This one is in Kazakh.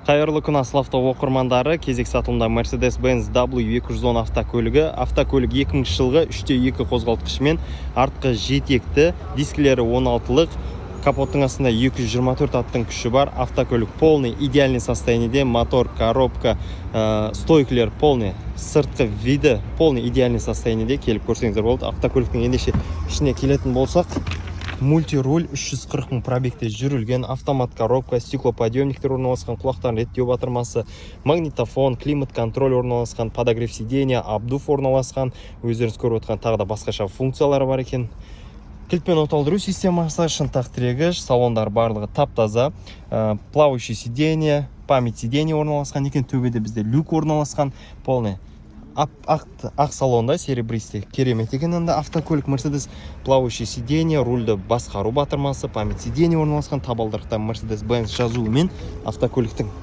Қайырлы күн, Асыл Авто оқырмандары! Кезек сатылымда Mercedes-Benz W210 автокөлігі. Автокөлік 2000 жылғы, 3.2 қозғалтқышымен, артқы жетекті, дискілері 16-лық, капоттың астында 224 аттың күші бар. Автокөлік полный идеальный состояниеде, мотор, коробка, стойкілер полный, сыртқы виді полный идеальный состояниеде, келіп көрсеңіздер болады. Автокөліктің ендеше ішіне келетін болсақ, мультируль, 340 мың пробегте жүрілген, автомат коробка, стеклоподъемниктер орналасқан, құлақтарын реттеу батырмасы, магнитофон, климат контроль орналасқан, подогрев сиденья, обдув орналасқан, өздеріңіз көріп отырған тағы да басқаша функциялары бар екен. Кілтпен оталдыру системасы, шынтақ тірегіш, салондар барлығы тап таза, плавающий сиденье, память сиденье орналасқан екен, төбеде бізде люк орналасқан, полный ап ақ, ақ салонда, серебристый, керемет екен енді автокөлік Mercedes. Плавающий сиденье, рульді басқару батырмасы, память сиденье орналасқан, табалдырықта Mercedes Benz жазуымен автокөліктің.